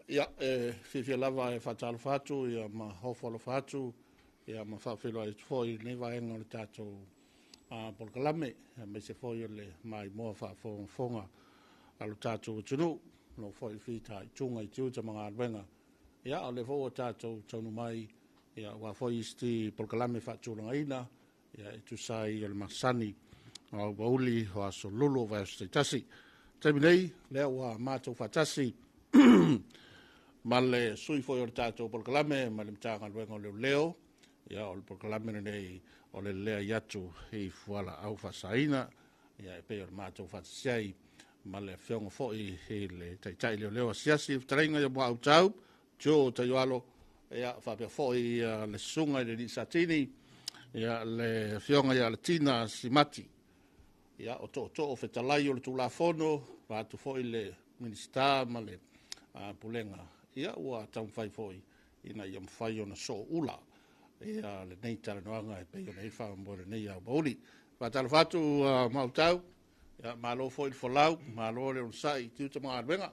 Ia, e fiafia lava e faatalofa atu ia ma ofo alofa atu ia ma faafeiloai atu foi i lenei vaega o le tatou polokalame, aemaise foi o le maimoa faafogafoga a lo tatou atunuu, o lo o foi fitaituga i tiute ma galuega. Ia, o lea foi ua tatou taunuu mai aua foi isi polokalame faatulagaina e tusa ai o le masani o aoauli o aso Lulu o vaiaso taitasi. O le taimi nei, lea ua matou faatasi ma le sui foi o le tatou polokalame ma le Matagaluega o Leoleo. Ia, o le polokalame lenei o le leai atu i fualaau faasaina, e pei ona matou faatasi ai ma le Afioga foi i le Taitai Leoleo Asiasi, le fetalaiga ia Muaau Tau Joe Taioalo, faapea foi le susuga i le Alii Satini, le Afioga ia Latina Simati, o tootoo fetalai o le Tulafono, vaeatu foi le Minisita ma le Pulega, ua taumafai foi ina ia mafai ona sooula lenei talanoaga e pei ona i ai le faamoemoe o lenei aoauli. Faatalofa atu Muaau Tau, malo foi le folau, malo le onosai i tiute ma galuega.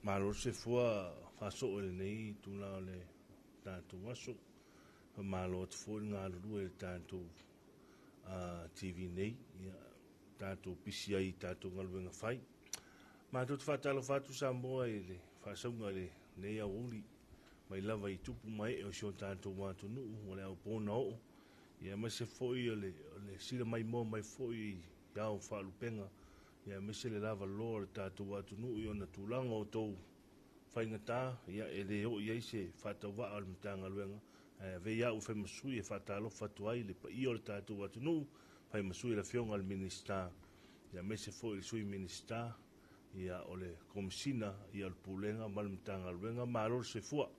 Malo le soifua faasoo i lenei itula o le tatou aso. Faamalo atu foi le galulue i le tatou TV nei, ia, tatou pisi ai i tatou galuega fai. Matou te faatalofa atu Samoa i le faasauga i lenei aoauli, mai lava i tupu ma ee o si o tatou atunuu, o le aupō na oo, ia aemaise foi o le sila maimoa mai foi i ao faalupega, ia aemaise le lavaloa o le tatou atunuu i ona tulaga o tou faigata, ia e le oo i ai se faatauvaa o le Matagaluega, ae avea au e fai ma sui e faatalofa atu ai le paia o le tatou atunuu, fai ma sui le Afioga i le Minisita, ia aemaise foi le Sui Minisita, ia o le Komesina, ia o le Pulega ma le Matagaluega. Malo le soifua.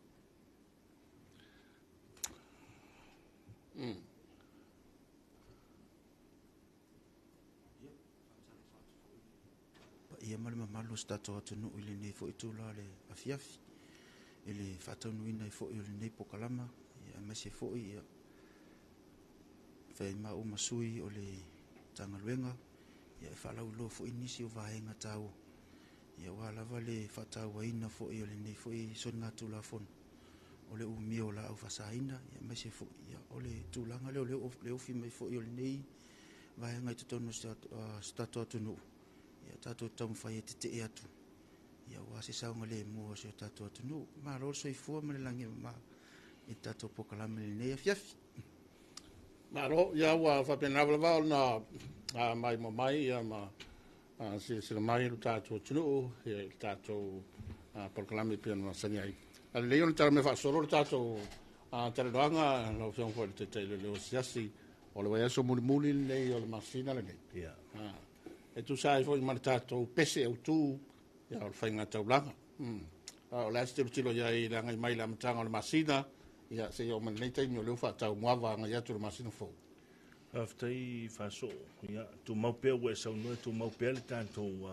Paia ma le mamalu o si tatou atunuu i lenei foi itula o le afiafi i le faataunuuina ai foi o lenei polokalame, aemaise foi ia fai ai maua ma sui o le Matagaluega e faalauiloa foi nisi o vaega taua aua lava le faatauaina foi o lenei foi soligatulafono o le umia o laau faasaina, aemaise foi o le tulaga lea o le ofi mai foi o lenei vaega i totonu o si tatou atunuu, tatou taumafai e tetee atu aua se saogalemu o si o tatou atunuu. Malo le soifua ma le lagi e mama i le tatou polokalame i lenei afiafi. Malo, ia ua faapena lava ona maimoa mai ma silasila mai lo tatou atunuu i le tatou polokalame e pei ona masani ai. Ae lelei ona talamea faasolo le tatou talanoaga, lau Afioga foi i le Taitai Leoleo Asiasi, o le vaiaso mulimuli lenei o le masina lenei. E tusa ai foi ma le tatou pese autu o le faigataulaga. O le a se tilotilo i ai i le agai mai i le amataga o le masina, seia oo mai lenei taimi o lea ua faataumuaava agai atu i le masina fou. Faafetai faasoo, ia, tumau pea ua e saunoa, tumau pea le tatou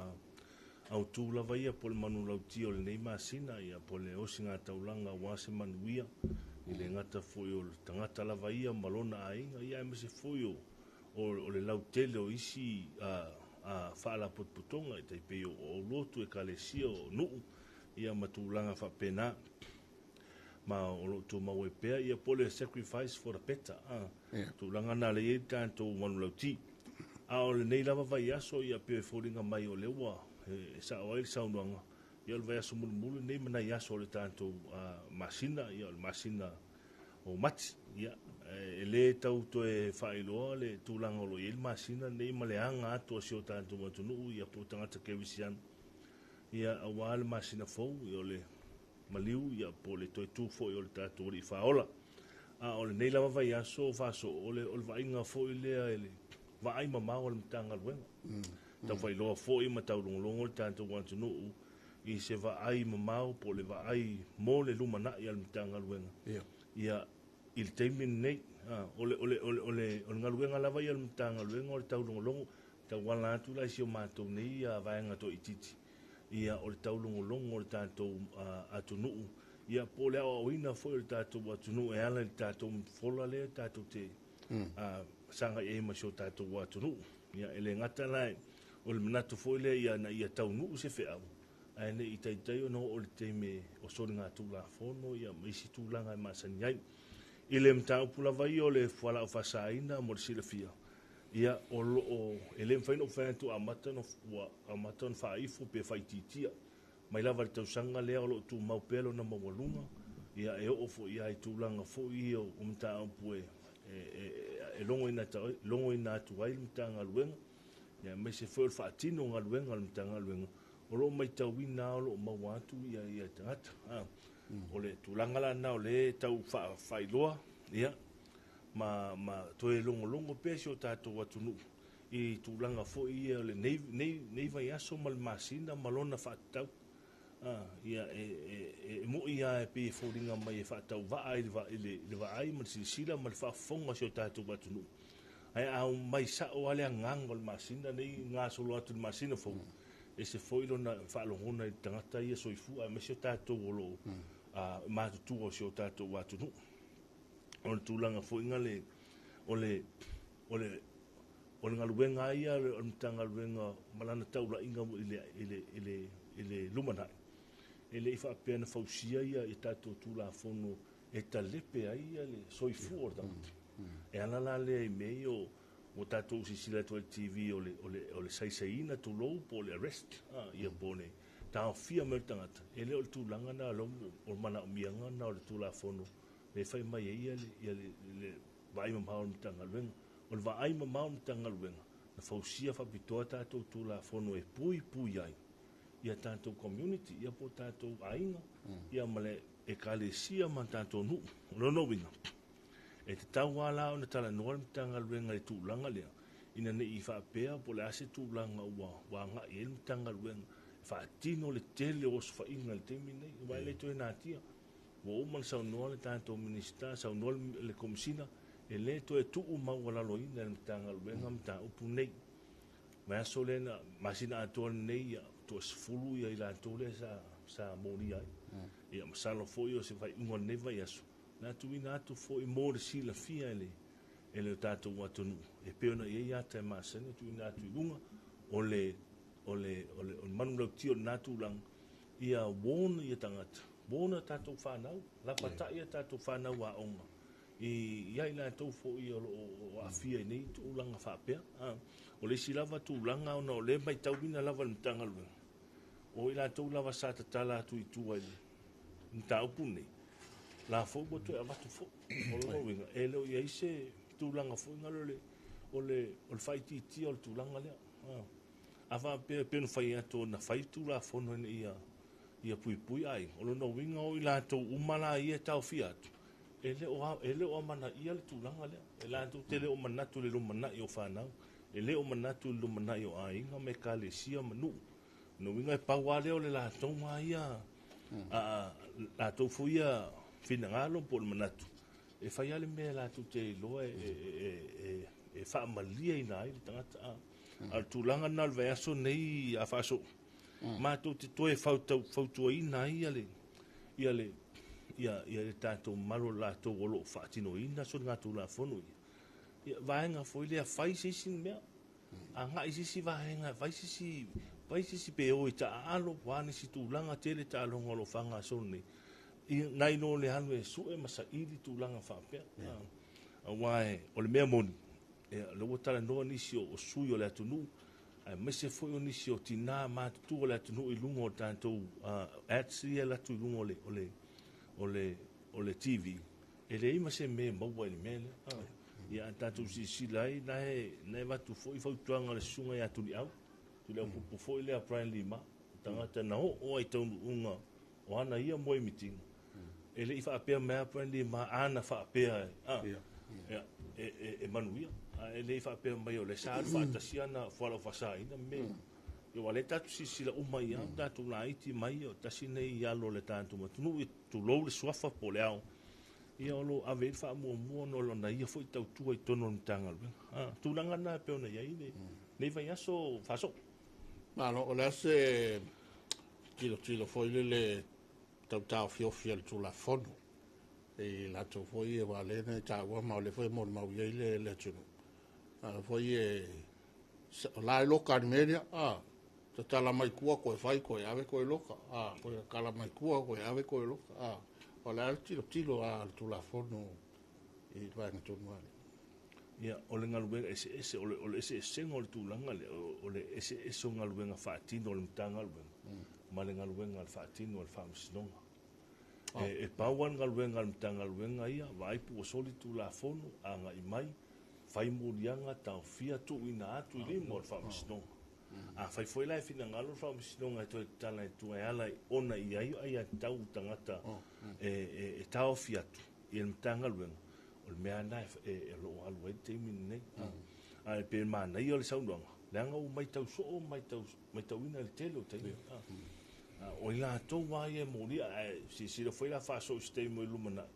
autu lava ia po o le manulauti o lenei masina, ia po o le osigataulaga aua se manuia, i le gata foi o le tagata lava ia ma lona aiga, ia aemaise foi o le lautele o isi faalapotopotoga e tai pei o aulotu, ekalesia, o nuu, ia ma tulaga faapena. Ma o lo o tumau ai pea, ia po o le sacrifice for the better, tulaga na lea e i ai le tatou manulauti. A o lenei lava vaiaso, ia pei e foliga mai o lea ua e sao ai le saunoaga, ia o le vaiaso mulimuli lenei ma nai aso o le tatou masina, ia o le masina o Mati. Ia, e le tau toe faailoa le tulaga o lo o i ai le masina lenei ma le aga atu a si o tatou atunuu, ia po o tagata kerisiano, ia aua le masina fou, ia o le maliu, ia po o le toe tu foi o le tatou alii faaola. A o lenei lava vaiaso faasoo, o le vaaiga foi lea i le vaai mamao a le Matagaluega. Tau faailoa foi ma taulogologo le tatou atunuu i se vaai mamao po o le vaai mo le lumanai a le Matagaluega. Ia, i le taimi lenei, o le galuega lava ia o le Matagaluega o le taulogologo, tauala atu la i si o matou nei vaega toaitiiti, ia o le taulogologo o le tatou atunuu, ia po o le aoaoina foi o le tatou atunuu e ala i le tatou fola lea tatou te sagai ai ma si o tatou atunuu. Ia, e le gata la O le manatu foi lea ia ina ia taunuu se feau, ae ne i taitai ona oo i le taimi o soligatulafono ia ma isi tulaga e masani ai. I le mataupu lava ia o le fualaau faasaina mo le silafia, ia o lo o e le mafai ona ou fai atu ua amata ona ua amata ona faaifo pe faaitiitia. Mai lava i le tausaga lea o lo o tumau pea lona maualuga, ia e oo foi lava i tulaga foi ia o mataupu e e logoina atu ai le Matagaluega, ia aemaise foi o le faatino o galuega a le Matagaluega, o lo o matauina lava o lo o maua atu ia tagata. O le tulaga la lena o lea e tau faailoa, ia, ma toe logologo pea si o tatou atunuu i tulaga foi ia o lenei nei vaiaso ma le masina ma lona faatatau. Ia, e moni lava e pei e foliga mai e faatauvaa i le vaai ma le silasila ma le faafofoga a si o tatou atunuu, ae a omai sao lava le agaga o le masina lenei gasolo atu i le masina fou, e ese foi lona faalogona i le tagata ia soifua, aemaise o tatou o lo o matutua o si o tatou atunuu. O le tulaga foi le o le o le o le galuega lava ia a le Matagaluega ma lana taulaiga i le lumanai, e le i faapea na fausia ia tatou Tulafono e talepe ai le soifua o le tagata. E ala la lea i mea ia ua tatou silasila atu ai i le TV o le saisaiina tulou po o le arrest, ia po o le taofia mai o le tagata, e le o le tulaga lena o le manaomiaga lena o le Tulafono e fai mai ai le vaai mamao o le Matagaluega. O le vaai mamao o le Matagaluega, na fausia faapitoa tatou Tulafono e puipui ai ia tatou community, ia po o tatou aiga, ia ma le ekalesia ma tatou nuu. O lona uiga, e tatau lava la ona talanoa le Matagaluega i le tulaga lea, ina ne i faapea po o le a se tulaga ua agai i ai le Matagaluega e faatino le tele o osofaiga i le taimi lenei, aua e le toe natia. Ua uma ona saunoa le tatou Minisita, saunoa le Komesina, e le toe tuumaualaloina e le Matagaluega mataupu nei. Vaiaso lea na masina atoa lenei, ia toa-10 ia i latou lea sa molia ai. Ia masalo foi o se faaiuga o lenei vaiaso, na tuuina atu foi mo le silafia e le tatou atunuu, e pei ona i ai ata e masani tuuina atu i luga o le o le o le, o le manulauti o lena tulaga, ia warn ia tagata, warn a tatou fanau, lapatai a tatou fanau aoga i ia i latou foi o lo o aafia i nei tulaga faapea. O le isi lava tulaga ona o lea matauina lava le Matagaluega, o i latou lava sa tatala atu i tua i le mataupu nei, la foi ua toe avatu foi. O lona uiga, e le o i ai se tulaga foi ngalo o le faaitiitia o le tulaga lea. A faapea pei ona fai atu na fai Tulafono ina ia puipui aiga, o lona uiga o i latou uma la ia e taofia atu, e le o amanaia le tulaga lea. E latou te le o manatu i le lumanai o fanau, e le o manatu i le lumanai o aiga ma ekalesia ma nuu. O lona uiga e pau lava lea o le latou ia latou foi ia finagalo po o le manatu, e fai lava le mea latou te iloa e faamaliaina ai le tagata. A o le tulaga lena o le vaiaso nei a faasoo, matou te toe fautuaina ai ia le tatou mamalu o latou o lo o faatinoina soligatulafono ia. Ia vaega foi lea fai se isi mea, agai se isi vaega, fai se isi pe o i taaalo, o a nisi tulaga tele taaloga o lo o faagasolo nei, nai lo le alu e sue ma saili tulaga faapea. Aua o le mea moni, lea ua talanoa nisi o sui o le atunuu, aemaise foi o nisi o tina matutua o le atunuu i luga o tatou ads ia e atu i luga o le TV, e leai ma se mea e maua i le mea lea. Ia a tatou silasila ai, na e avatu foi fautuaga a le susuga ia Tuliau, Tuliau pupu foi lea Brian Lima, tagata na oo ai taunuuga o ana ia moemitiga, e le i faapea mai a Brian Lima ana faapea e manuia, e le i faapea mai o le sa alu faatasia na fualaau faasaina me. Ia ua le tatou silasila uma i ai, tatou laiti mai o tasi nei alo o le tatou atunuu, tulou le suafa po o le ao, ia o lo o ave i le faamuamua ona o lona ia foi tautua i totonu o le Matagaluega. Tulaga lena e pei ona i ai lenei vaiaso faasoo. Malo, o le a se tilotilo foi lele tautaofiofi a le Tulafono i latou foi aua o lea na e taua ma o lea foi e molimau i ai le atunuu. A foi e O la e loka le mea lea, tatala mai tua toe fai toe ave toe loka, toe tatala mai tua toe ave toe loka. O le a le tilotilo a le Tulafono i le vaega tonu lava lea? Ia, o le galuega eseese, o le eseesega o le tulaga lea, o le eseese o galuega faatino a le Matagaluega ma le galuega faatino a le Faamasinoga. E pau lava le galuega a le Matagaluega ia, vaai po ua soli Tulafono, agai mai, fai moliaga, taofia, tuuina atu i lima o le Faamasinoga. Afai foi la e finagalo le Faamasinoga e toe tatala i tua e ala ona i ai aiatatau tagata e taofi atu i le Matagaluega, o le mea lena e o lo o alu ai le taimi lenei. Ae pe manaia le saunoaga, leaga ua matau soo, matauina i le tele o taimi. O i latou lava ia e molia, ae silasila foi la faasoo i se taimi o lumanai,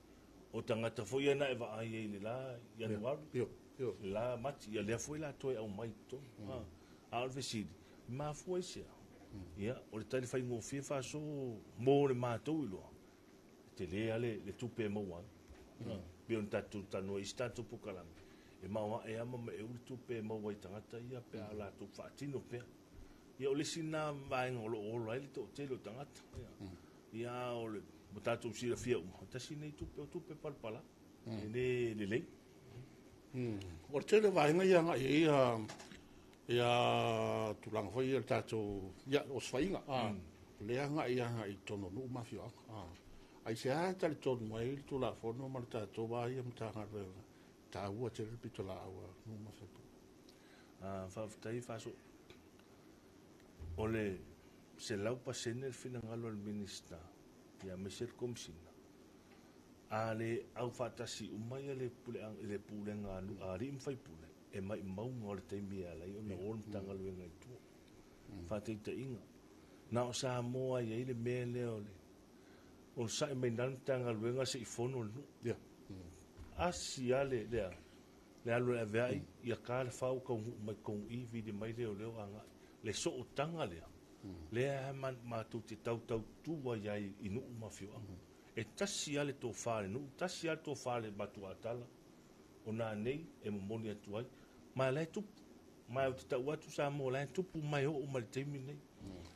o tagata foi ia na e vaai ai i le la Ianuari, le la Mati, ia lea foi la toe aumai i totonu. A o le fesili, mafua i sea? Ia, o le tali faigofie faasoo mo le matou iloa, tele lava le tupe e maua ai. Pei ona tatou talanoa i isi tatou polokalame, e maoae lava ma maeu le tupe e maua ai tagata ia pe a latou faatino pea. Ia, o le isi lena vaega o lo o ola ai le toatele o tagata. Ia, o le tatou silafia uma, o tasi nei tupe o tupe palapala, e le lelei. O le tele o vaega ia agai ai ia tulaga foi ia o le tatou, ia, osofaiga, lea agai i totonu o nuu ma afioaga. Aisea e talitonu ai le Tulafono ma le tatou ia Matagaluega taua tele le pitolaau a nuu ma afioaga? Faafetai Faasoo. O le 100% le finagalo o le Minisita, ia aemaise le Komesina, a le aufaatasi uma ia le pulega a alii ma faipule, e maumauga o le taimi e ala ai ona o le Matagaluega i tua. Faataitaiga, na o Samoa i ai le mea lea o le o sa'i mai nai le Matagaluega se i fono le nuu. Asi lava le alu e aveai, ia ka le fau kaunuu mai kaunuu vili mai leo leo agai. Le sootaga lea, lea matou te tautautua ai i nuu ma afioaga. E tasi lava le tofa le nuu, tasi lava le tofa le matuatala, o nanei e momoli atu ai. Ma la e tupu, ma o te tau atu Samoa, la e tupu mai oo mai le taimi nei.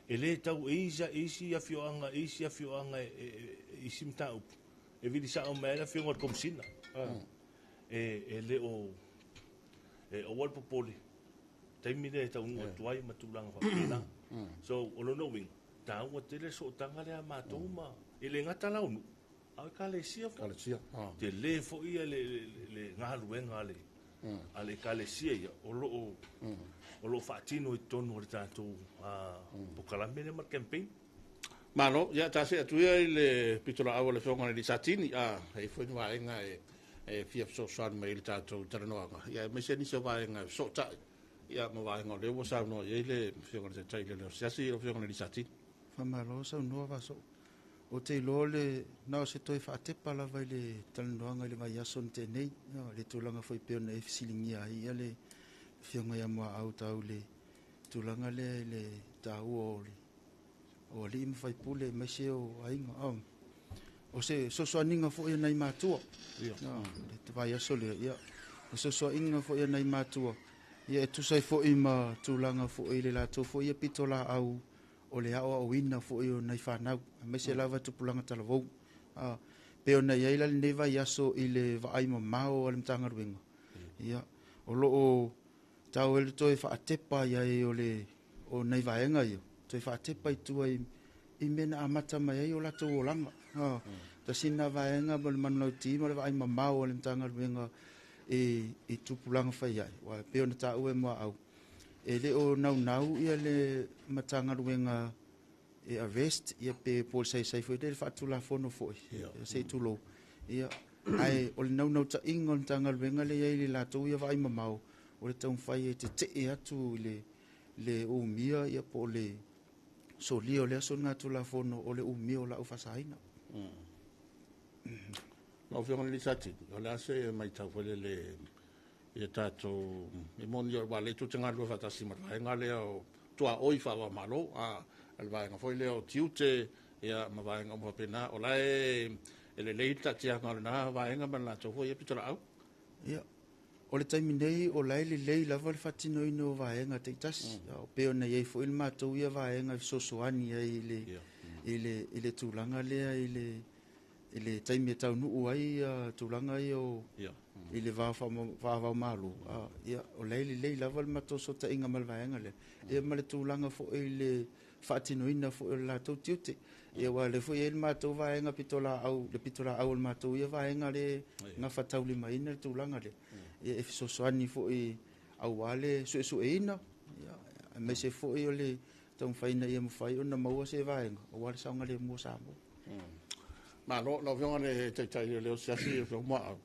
E le tau e isi afioaga, isi mataupu. E vili sao mai ai le afioga o le Komesina. E le o, e aua le popole, taimi lea e taunuu atu ai ma tulaga faapena. So, o lona uiga, taua tele sootaga lea matou ma, e le gata la o nuu, a o ekalesia foi. Tele foi ia le galuega a le ekalesia ia, o lo o faatino i totonu o le tatou polokalame lea ma le campaign. Malo, ia tasi atu ia i le pitolaau a le afioga i le Satini, e foi ni vaega e fia fesoasoani mai i le tatou talanoaga, ia aemaise nisi o vaega e fesootai, ia ma vaega o lea ua saunoa i ai le afioga i le Taitai le Asiasi, le afioga i le Satini. Faamalo saunoa Faasoo. O te iloa le na o se toe faatepa lava i le talanoaga i le vaiaso na tenei, le tulaga foi pei ona e fesiligia ai ia le afioga ia Muaau tau le tulaga lea i le taua o le o alii ma faipule aemaise o aiga. O se sosoaniga foi nai matua. Le vaiaso lea, ia, o sosoaiga foi nai matua, ia e tusa ai foi ma tulaga foi i le latou foi ia pitolaau o le aoaoina foi o nai fanau, aemaise lava tupulaga talavou. Pe ona i ai la lenei vaiaso i le vaai mamao a le Matagaluega. Ia, o loo tau e le toe faatepa ai o le o nai vaega ia, toe faatepa i tua i mea na amata mai ai o latou olaga. Tasi na vaega ma le manulauti ma le vaai mamao a le Matagaluega i tupulaga fai ai. Ua pei ona taua e Muaau, e le o naunau ia le Matagaluega e arrest ia pe po o le saisai foi le faatulafono foi se i tulou. Ia, ae o le naunautaiga o le Matagaluega le i ai i le latou ia vaai mamao, o le taumafai e tetee atu i le umia ia po o le solia o le aso nga tulafono o le umia o lau faasaina. Lau afioga i le Satini, o le a se matau foi lele ia tatou e moni o le tou te galulue faatasi ma le vaega lea o tuaoi faava-o-Malo, le vaega foi lea o tiute, ia ma vaega uma faapena. O la e lelei le taatiaga o lena vaega ma le latou foi ia pitolaau. Ia, O le taimi nei o la e lelei lava le faatinoina o vaega taitasi, mm. Pei ona i ai foi le matou ia vaega e fesoasoani ai i le, yeah. I le tulaga lea i le taimi e taunuu ai tulaga ia o yeah. I le va faava-o-Malo, ia, o la e lelei lava le matou sootaiga ma le vaega lea, ia ma le tulaga foi i le faatinoina foi o le latou tiute. Ia aua o lea foi e i ai le matou vaega pitolaau, le pitolaau o le matou ia vaega lea e gafataulimaina le tulaga lea, ia e fesoasoani foi aua le suesueina, ia, aemaise foi o le taumafai ina ia mafai ona maua se vaega aua le saogalemu o Samoa. Malo, lau Afioga i le Taitai o le Osiasi, Afioga Muaau,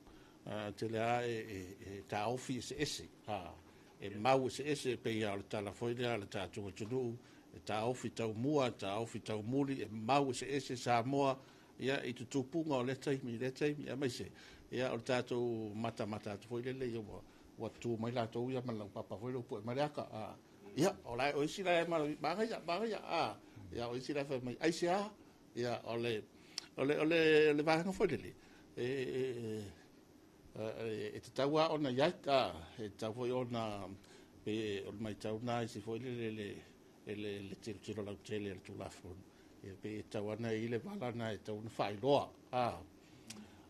tele lava e taofi eseese, e mau eseese e pei lava o le tala foi lea a le tatou atunuu, e taofi taumua, e taofi taumuli, e mau eseese Samoa ia, i tutupuga o lea taimi i lea taimi, aemaise ia, o le tatou matamata atu foi lele ia, ua tutu mai latou ia ma le laupapa foi lea ua pue mai le aka. Ia, o la o isi la e magaia, magaia, ia, o isi la e fai mai, aisea, ia, o le vaega foi lele, e tatau lava ona i ai, e tatau foi ona, pe o le matau lena i se foi lele le tilotilo lautele a le Tulafono, ia, pe e tatau lava ona i ai le vala lena e tatau ona faailoa.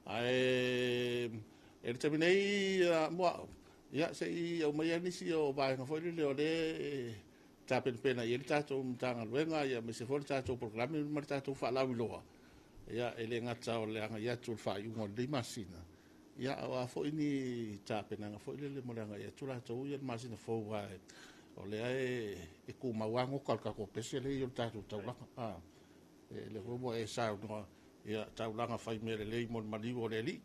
Ae e le taimi nei, Muaau, ia, se i aumaia nisi o vaega foi lele o lea e tapenapena i ai le tatou Matagaluega, ia, aemaise foi le tatou polokalame ma le tatou faalauiloa, ia, e le gata o le agai atu o le faaiuga o lenei masina, ia, a o a foi ni tapenaga foi lele mo le agai atu latou ia le masina fou, ae o lea e tumau lava goka o le tatou pese lea i o le tatou taulaga. E lea foi ua e saunoa, ia, taulaga fai mea lelei mo le maliu o le Alii,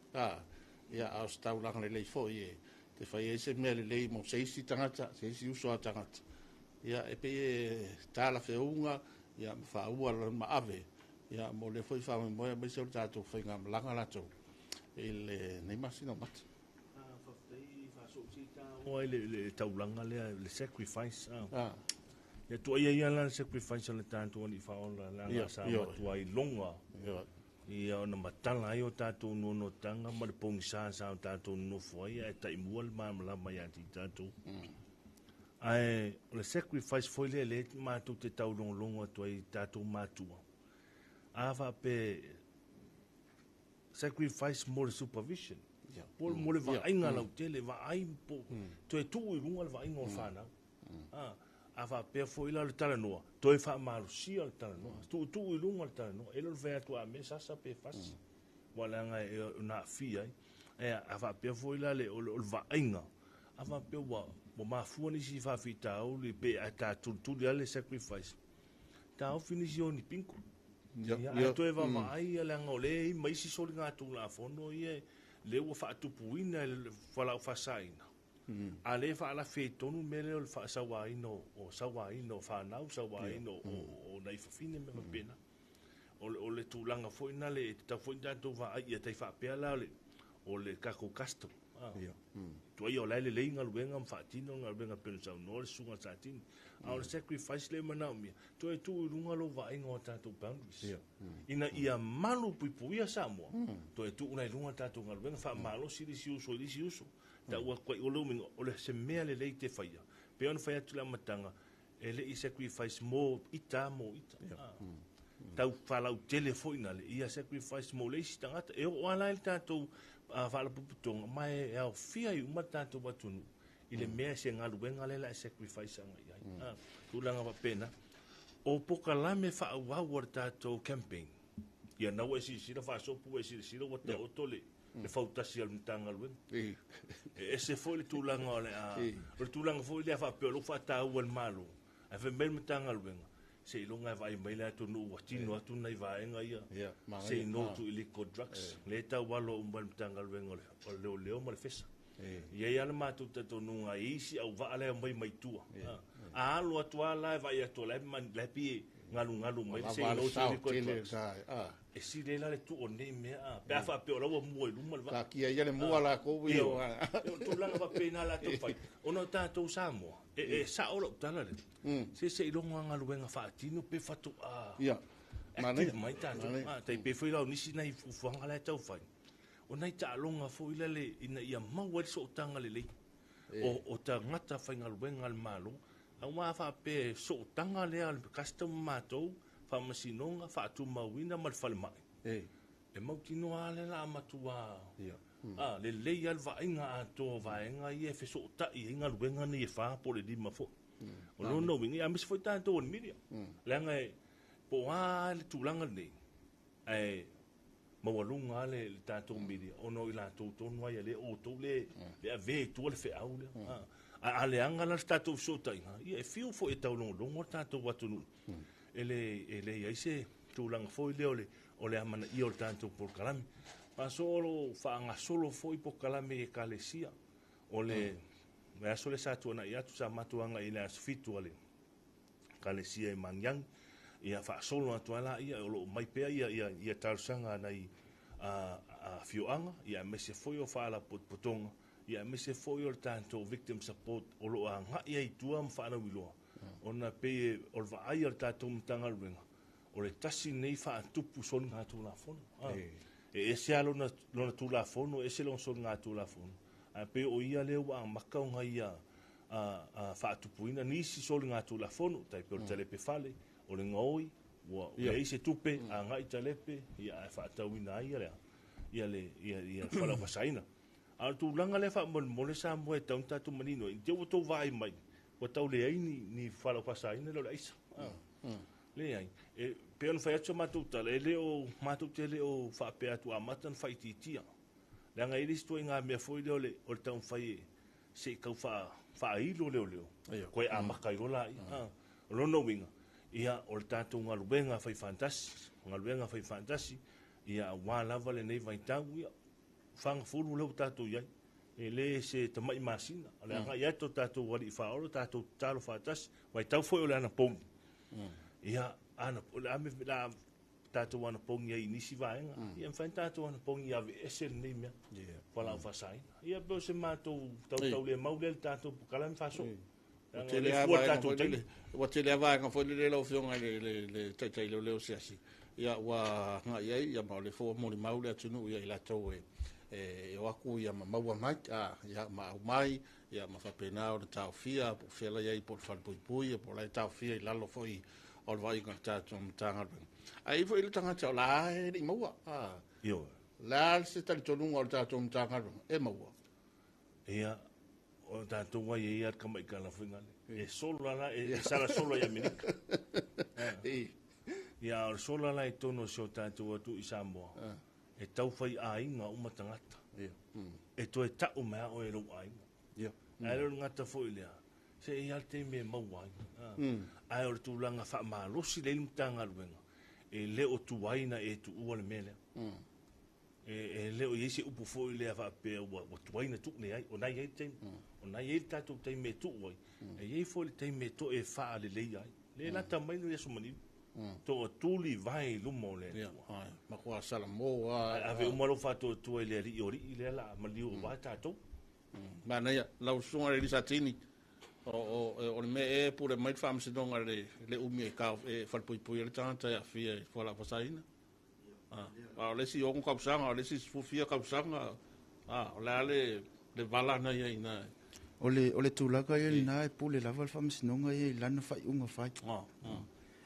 ia, a o se taulaga lelei foi e te fai ai se mea lelei mo se isi tagata, se isi uso a tagata, ia, e pei e talafeuga, ia, ma faaua lona maave, ia, mo lea foi faamoemoe, aemaise o le tatou faigamalaga latou i lenei masina o Mati. Faafetai faasoo ai le taulaga lea, le sacrifice. Ia tuaia ia la le sacrifice a le tatou Alii Faaola, leaga sa matuai loga ia ona matala ai o tatou nonotaga ma le pogisa sa o tatou nonofo ai, ae taimua le malamalama ia te i tatou. Ae o le sacrifice foi lea lea matou te taulogologo atu ai i tatou matua. A faapea sacrifice mo le supervision, po mo le vaaiga lautele, vaai po toe tuu i luga le vaaiga o fanau. A faapea foi la le talanoa, toe faamalosia le talanoa, tuutuu i luga le talanoa, e le o le fai atu a mea sasa pe fasi, ua leaga e na aafia ai. A faapea foi la le o le vaaiga, a faapea ua mafua nisi faafitauli pe a ta tulituli lava le sacrifice, taofi nisi o ni pinko. Ia, ae toe vaavaai ia leaga o lea e i ai ma isi soligatulafono ia lea ua faatupuina e le fualaau faasaina. A lea e faalafi ai tonu le mea lea o le faasauaina o sauaina o fanau, sauaina o nai fafine ma faapena. O le tulaga foi na le tatau foi ona tatou vaai ia tai faapea la o le tatou custom. Tuaia o la e lelei galuega ma faatino galuega pei ona saunoa le susuga Satini. A o le sacrifice lea e manaomia, toe tuu i luga lou vaaiga o tatou boundaries. Ina ia malu puipuia Samoa, toe tuu la i luga tatou galuega, faamalosi le isi uso i le isi uso. Tau atu ai o le uiga, o le se mea lelei te faia. Pei ona fai atu le amataga, e le i sacrifice mo ita mo ita. Tau faalautele foi na le ia sacrifice mo le isi tagata. E oo ala i le tatou faalapotopotoga, ma e aofia ai uma le tatou atunuu i le mea se galuega lea la e sacrifice agai ai. Tulaga faapena. O polokalame faaauau o le tatou campaign, ia na ua e silasila faasopo ua e silasila ua taoto le fautasi a le Matagaluega. E ese foi le tulaga o le o le tulaga foi lea faapea o lou faataua e le Malo, ae fai mai le Matagaluega, se iloga e vaai mai le atunuu ua tino atu nai vaega ia, say no to illegal drugs. Le tau alo uma le Matagaluega o le Leoleo ma le Fesa. Ia i ai le matou talitonuga e isi au vaa lea mai mai tua. A alo atu lava la e vaai atu o la e pei galugalu mai le say no to illegal drugs. E sili ai la le tuu o nei mea, pe a faapea o la ua mua i luma le vaa. Taatia ia le mua latou ia. O tulaga faapena latou fai. Ona o tatou Samoa, e sao lau tala lea. Se iloga galuega faatino pe faatoa active mai tatou. Tai pe foi la o nisi nai fuafuaga la e tau fai. O nai taaloga foi lele ina ia maua ai le sootaga lelei. O tagata faigaluega a le Malo, aua a faapea e sootaga lea a le custom ma matou, faamasinoga, faatumauina ma le falemai, e mautinoa lava lea o le a matua lelei lava le vaaiga atoa o vaega ia e fesootai ai galuega nei e 4 po o le 5 foi. O lona uiga, aemaise foi tatou o le media, leaga po o a le tulaga lenei, ae maualuga lava le tatou media, ona o i latou tonu lava ia lea outou le avea i tua le feau lea. Ae a leaga la le tatou fesootaiga, ia e fiu foi e taulogologo le tatou atunuu, e le i ai se tulaga foi lea o le amanaia o le tatou polokalame. Faaso o lo o faagasolo foi polokalame i Ekalesia. O le aso lea sa tuanai atu, sa matou agai i le aso 7 a le Ekalesia i Magiagi, ia faasolo atu ai laia, o lo o mai pea ia talosaga a nai afioaga, ia aemaise foi o faalapotopotoga, ia aemaise foi o le tatou victim support o lo o agai ai i tua ma faalauiloa, ona pei o le vaai a le tatou Matagaluega, o le tasi nei faatupu soligatulafono. E ese lava lona tulafono, ese lona soligatulafono, ae pei o ia lea ua amata ona ia faatupuina nisi soligatulafono, tai pei o le talepe fale, o le gaoi, ua leai se tupe, agai talepe, ia ae faatauina ai ia le falaufasaina. A o le tulaga lea faamolemole Samoa e tau na tatou manino ai, te ua tou vaai mai, ua tau leai ni falaufasaina lea o le aisa. Leai, e pei ona fai atu sa matou tala, e le o matou te le o faapea atu amata ona faaitiitia. Leaga e le isi ituaiga mea foi lea o le taumafai e se i tau faailo leoleo, koe amata ai loa laia. O lona uiga, ia o le tatou galuega faifaatasi, ia aua lava lenei vaitau, ia fagafulu lea ua tatou i ai. E le se tamai masina, o le agai atu o tatou alii faaolo, tatou tatalo faatasi, vaitau foi o le anapogi. Ia, la tatou anapogi ai i nisi vaega, ia mafai ona tatou anapogi aveese lenei mea, falaufasaina. Ia pe o se matou tautaulemau lea le tatou polokalame faasoa. Ua tele lava vaega foi lele lau Afioga i le taitai leoleo siasi, ia ua agai ai, ia ma o le foi ua molimau le atunuu ia i latou e o atu ia ma maua mai, ia ma aumai, ia ma faapena ona taofia, po o fea la i ai, po o le falepuipui, po o la e taofia i lalo foi o le vaaiga o le tatou Matagaluega. Ae i ai foi le tagata o la e le i maua. La se talitonuga o le tatou Matagaluega e maua. Ia, o tatou ai ia le tamaitala foi ngale. E solo la, e sala solo i Amerika. Ia, o le solo la i tonu o se o tatou atu i Samoa. E tau fai aiga uma tagata. E toe tau mea o e lou aiga. Ae leo le gata foi lea, se i al te me maua ai. Ae o le tulaga faamalosi le i le Matagaluega, e le o tuaina e tuua le mea lea. E le o i ai se upu foi lea faapea ua tuaina tuu nei ai, o nai ai le taimi. O nai ai le tatou taimi e tuu ai, e i ai foi le taimi e toe faalelei ai. Le lata mai le aso maniu, toa tuli vai i luma o le Atua. Matua salamo a. Ave uma lou faatuatua i le alii o alii lea la maliu aua tatou. Manaia, lau susuga i le Lisatini, o le mea e pule mai le faamasinoga le umi e falepuipui ai le tagata e aafia i fualaau-faasaina. O le isi 6 tausaga, o le isi 14 tausaga, o le a le vala na i ai ina. O le tulaga ia lena e pule lava le faamasinoga ia i lana faaiuga fai.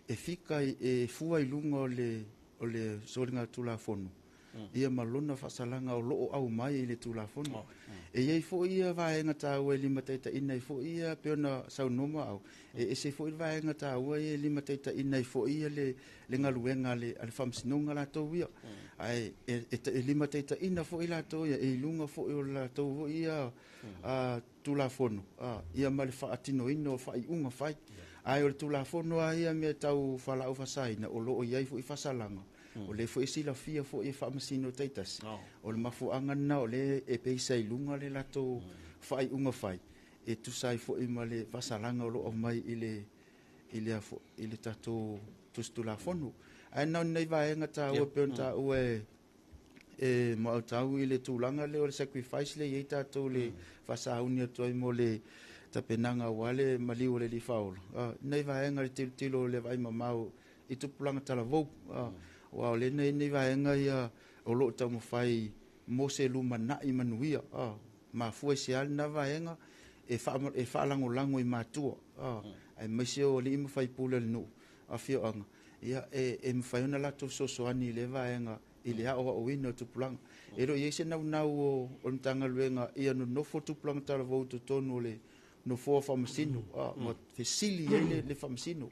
E fika e fua i luga o le soligatulafono, ia ma lona faasalaga o loo aumai i le tulafono. E i ai foi ia vaega taua e limataitaiina ai foi ia pei ona saunoa Maau, e ese foi le vaega taua ia e limataitaiina ai foi ia le galuega a le faamasinoga latou ia. Ae e limataitaiina foi latou ia e i luga foi o latou foi ia tulafono, ia ma le faatinoina o faaiuga fai. Ae o le tulafono lava ia mea tau fualaau faasaina, o loo i ai foi faasalaga, o lea foi e silafia foi e faamasino taitasi. O le mafuaaga lena o lea e peisa i luga le latou faaiuga fai, e tusa ai foi ma le faasalaga o loo aumai i le tatou tusi tulafono. Ae na o nei vaega taua pei ona taua e Mautau i le tulaga lea o le sacrifice lea e i ai tatou le faasauni atu ai mo le tapenaga aua le maliu o le alii faaola. Nei vaega le tilotilo o le vaai mamao i tupulaga talavou. Aua o lea nei vaega ia o loo taumafai mo se lumanai manuia. Mafua i se a lena vaega e faalagolago i matua aemaise o alii ma faipule o le nuu afioaga ia e mafai ona latou fesoasoani i lea vaega i le aoaoina o tupulaga. E le o i ai se naunau o le Matagaluega ia nonofo tupulaga talavou i totonu o le nofoa faamasino ma fesili ai le faamasino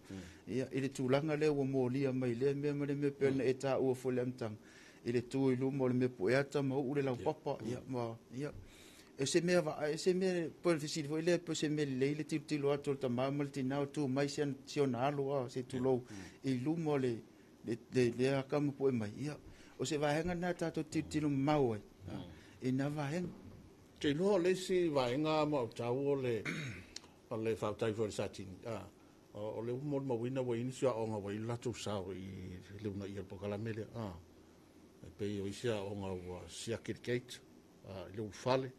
ia i le tulaga lea ua molia mai lea mea ma le mea pei ona e taua foi i le amataga i le tu i luma o le mea pueata ma uu le laupapa ia ma ia e se mea e se mea po o le fesili foi lea po o se mea lelei le tilotilo atu o le tama ma le tina o tu mai si ona alo se tulou i luma o le lea kama pue mai ia o se vaega lena tatou tilotilo mamao ai i na vaega. Te iloa o le isi vaega ma o taua o le faafetai foi i le Satini, o le ua molimauina ua i ai nisi o aoga ua i ai le latou sao i le uunaia o le polokalame lea. E pei o isi aoga ua siaki le gate i le ulufale,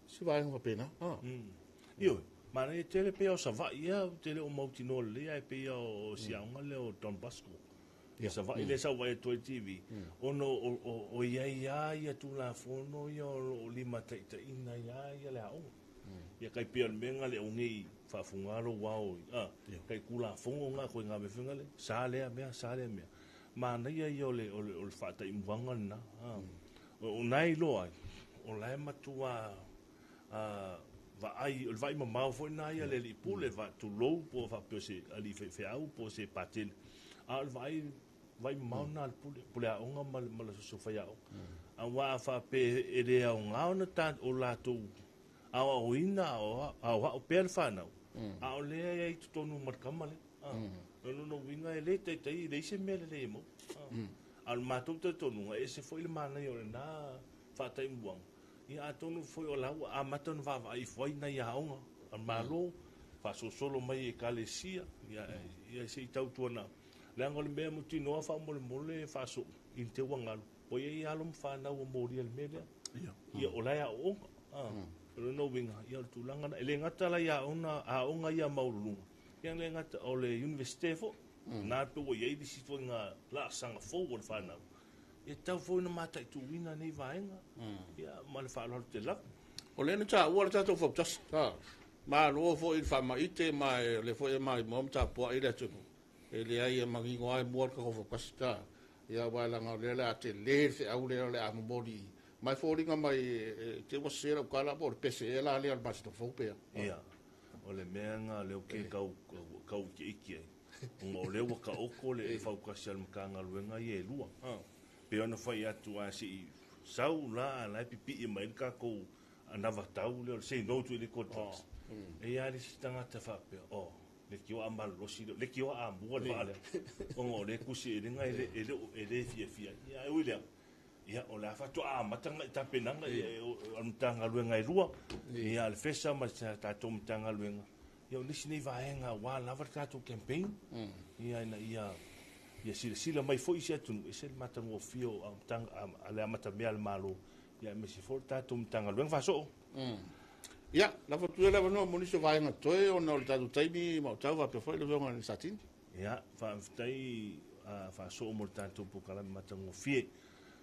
si vaega faapena. Ioe, manaia tele pei o Savaii ia, ou te le o mautinoa lelei ae pei o si aoga lea o Don Bosco. Ia Savaii lea sa ou vaai atu ai i le TV, ona o i ai lava ia Tulafono ia o lo o limataitaiina ai lava ia le aoga. Ia tai pei o le mea lena le o nei faafuga lou ao i, tai Tulafono na koe ngā mea lea, sa lea mea, sa lea mea. Manaia ia o le faataimuaga lena. O nai iloa ai, o la e matua vaai, o le vaai mamao foi na ia le alii pule, tulou po o faapea se alii faifeau po o se patele. A o le vaai mamao na le pule, pule aoga ma le soso fai aoga. Aua a faapea e le aoga ona o latou aoaoina aoao pea le whanau, a o lea e ai totonu ma le kama lea. O lona uiga e le taitai, e leai se mea lelei e maua. A o le matou talitonuga, e ese foi le manaia o lena faataimuaga. Ia atonu foi o la ua amata ona vaavaai ifo ai nai aoga a le Malo, faasolosolo mai e ekalesia, ia se i tautuana. Leaga o le mea mautinoa faamolemole faasoo i le teu galu, o ia i alo ma whanau o molia le mea lea. Ia o la e aooga. O lona uiga, ia o le tulaga na. E le gata la i aoga ia maualuluga, ia le gata o le universite foi. Na pe ua i ai nisi foi ngā laasaga fou o le whanau. E tau foi na mataituina nei vaega. Ia ma le faaaloalo tele lava. O lea na taua le tatou fautasi. Malo foi i le faamaite ma o lea foi e maimoa ma tapuai le atunuu. E leai e manino ai mua le tatou fautasi. Ia aua leaga o lea o le a tele le feau lea o le a momoli. Mai foliga mai te ua sese lau tala po o le pese ea la lea o le masina fou pea. Ia, o le mea nga leo ke kau ikeike ai. Ona o lea ua kaoko le faukasi a le Matagaluega ia e lua. Pe ona fai atu a si sau la a la e pipii mai le tatou anavatau lea o le say no to illegal drugs. E ia le isi tagata faapea, oh, le kioa a malolosi lea, le kioa a mua le vaa lea. Ona o le kusi e lenga e le fiafia. Ia e ui lea. Ia o le a faatoa amata ngai tapenaga o le Matagaluega e lua. Ia le FESA ma le tatou Matagaluega. Ia o nisi nei vaega ua lava le tatou campaign. Ia ina ia silasila mai foi isi atunuu, ese le matagofie o a le amatamea a le Malo. Ia aemaise foi le tatou Matagaluega faasoo. Ia, lafo atu ia le avanoa mo nisi o vaega toe ona o le tatou taimi ma o tau faapea foi le afioga i le Satini. Ia, faafetai faasoo mo le tatou polokalame matagofie.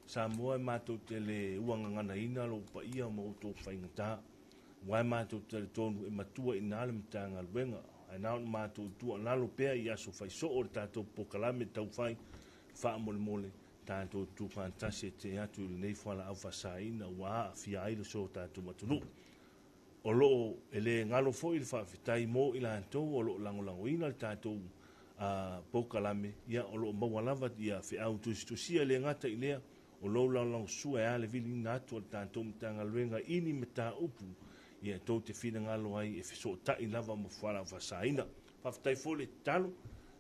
Samoa e matou te le uagaganaina lou paia ma outou faigata. Ua e matou talitonu e matua i na le Matagaluega. Ae na ona matou tuualalo pea i aso faisoo o le tatou polokalame taufai faamolemole tatou tuufaatasi e te atu i lenei fualaau faasaina ua aafia ai le so tatou atunuu. O loo e le galo foi le faafetai mo i latou o loo lagolagoina le tatou polokalame, ia o loo maua lava ia feau tusitusia le gata i lea o lou lagolagosua e a le viliina atu o le tatou Matagaluega i ni mataupu ia tou te finagalo ai e fesootai lava ma fualaau faasaina. Faafetai foi le tatalo,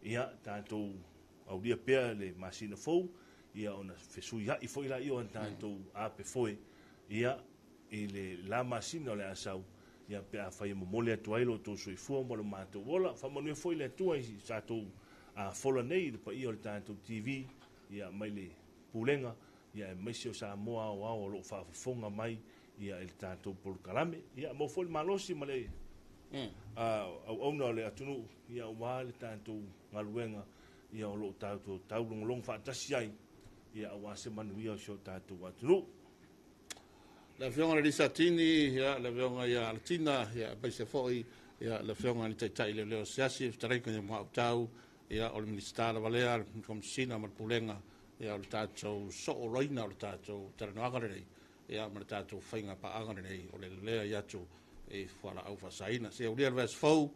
ia tatou aulia pea le masina fou, ia ona fesuiai foi laia o tatou ape foe, ia i le la masina o le asau, ia pe afai e momoli atu ai lo outou soifua ma lo matou ola. Faamanuia foi le Atua i tatou fola nei i le paia o le tatou TV, ia mai le pulega, ia aemaise o Samoa aoao o loo faafofoga mai ia i le tatou polokalame. Ia maua foi le malosi ma le auauna o le atunuu, ia aua le tatou galuega, ia o loo tatou taulogologo faatasi ai, ia aua se manuia o si o tatou atunuu. Le Afioga i le Satini, ia, le Afioga ia Alatina, ia, aemaise foi, ia, le Afioga i le Taitai Leoleo Asiasi, le Fetalaiga ia Muautau, ia, o le Minisita lava lea, le Komesina ma le Pulega, ia, o le tatou sooloina o le tatou talanoaga lenei, ia, ma le tatou faiga paaga lenei, o le leai atu i fualaau faasaina. Se aulia le vaiaso fou.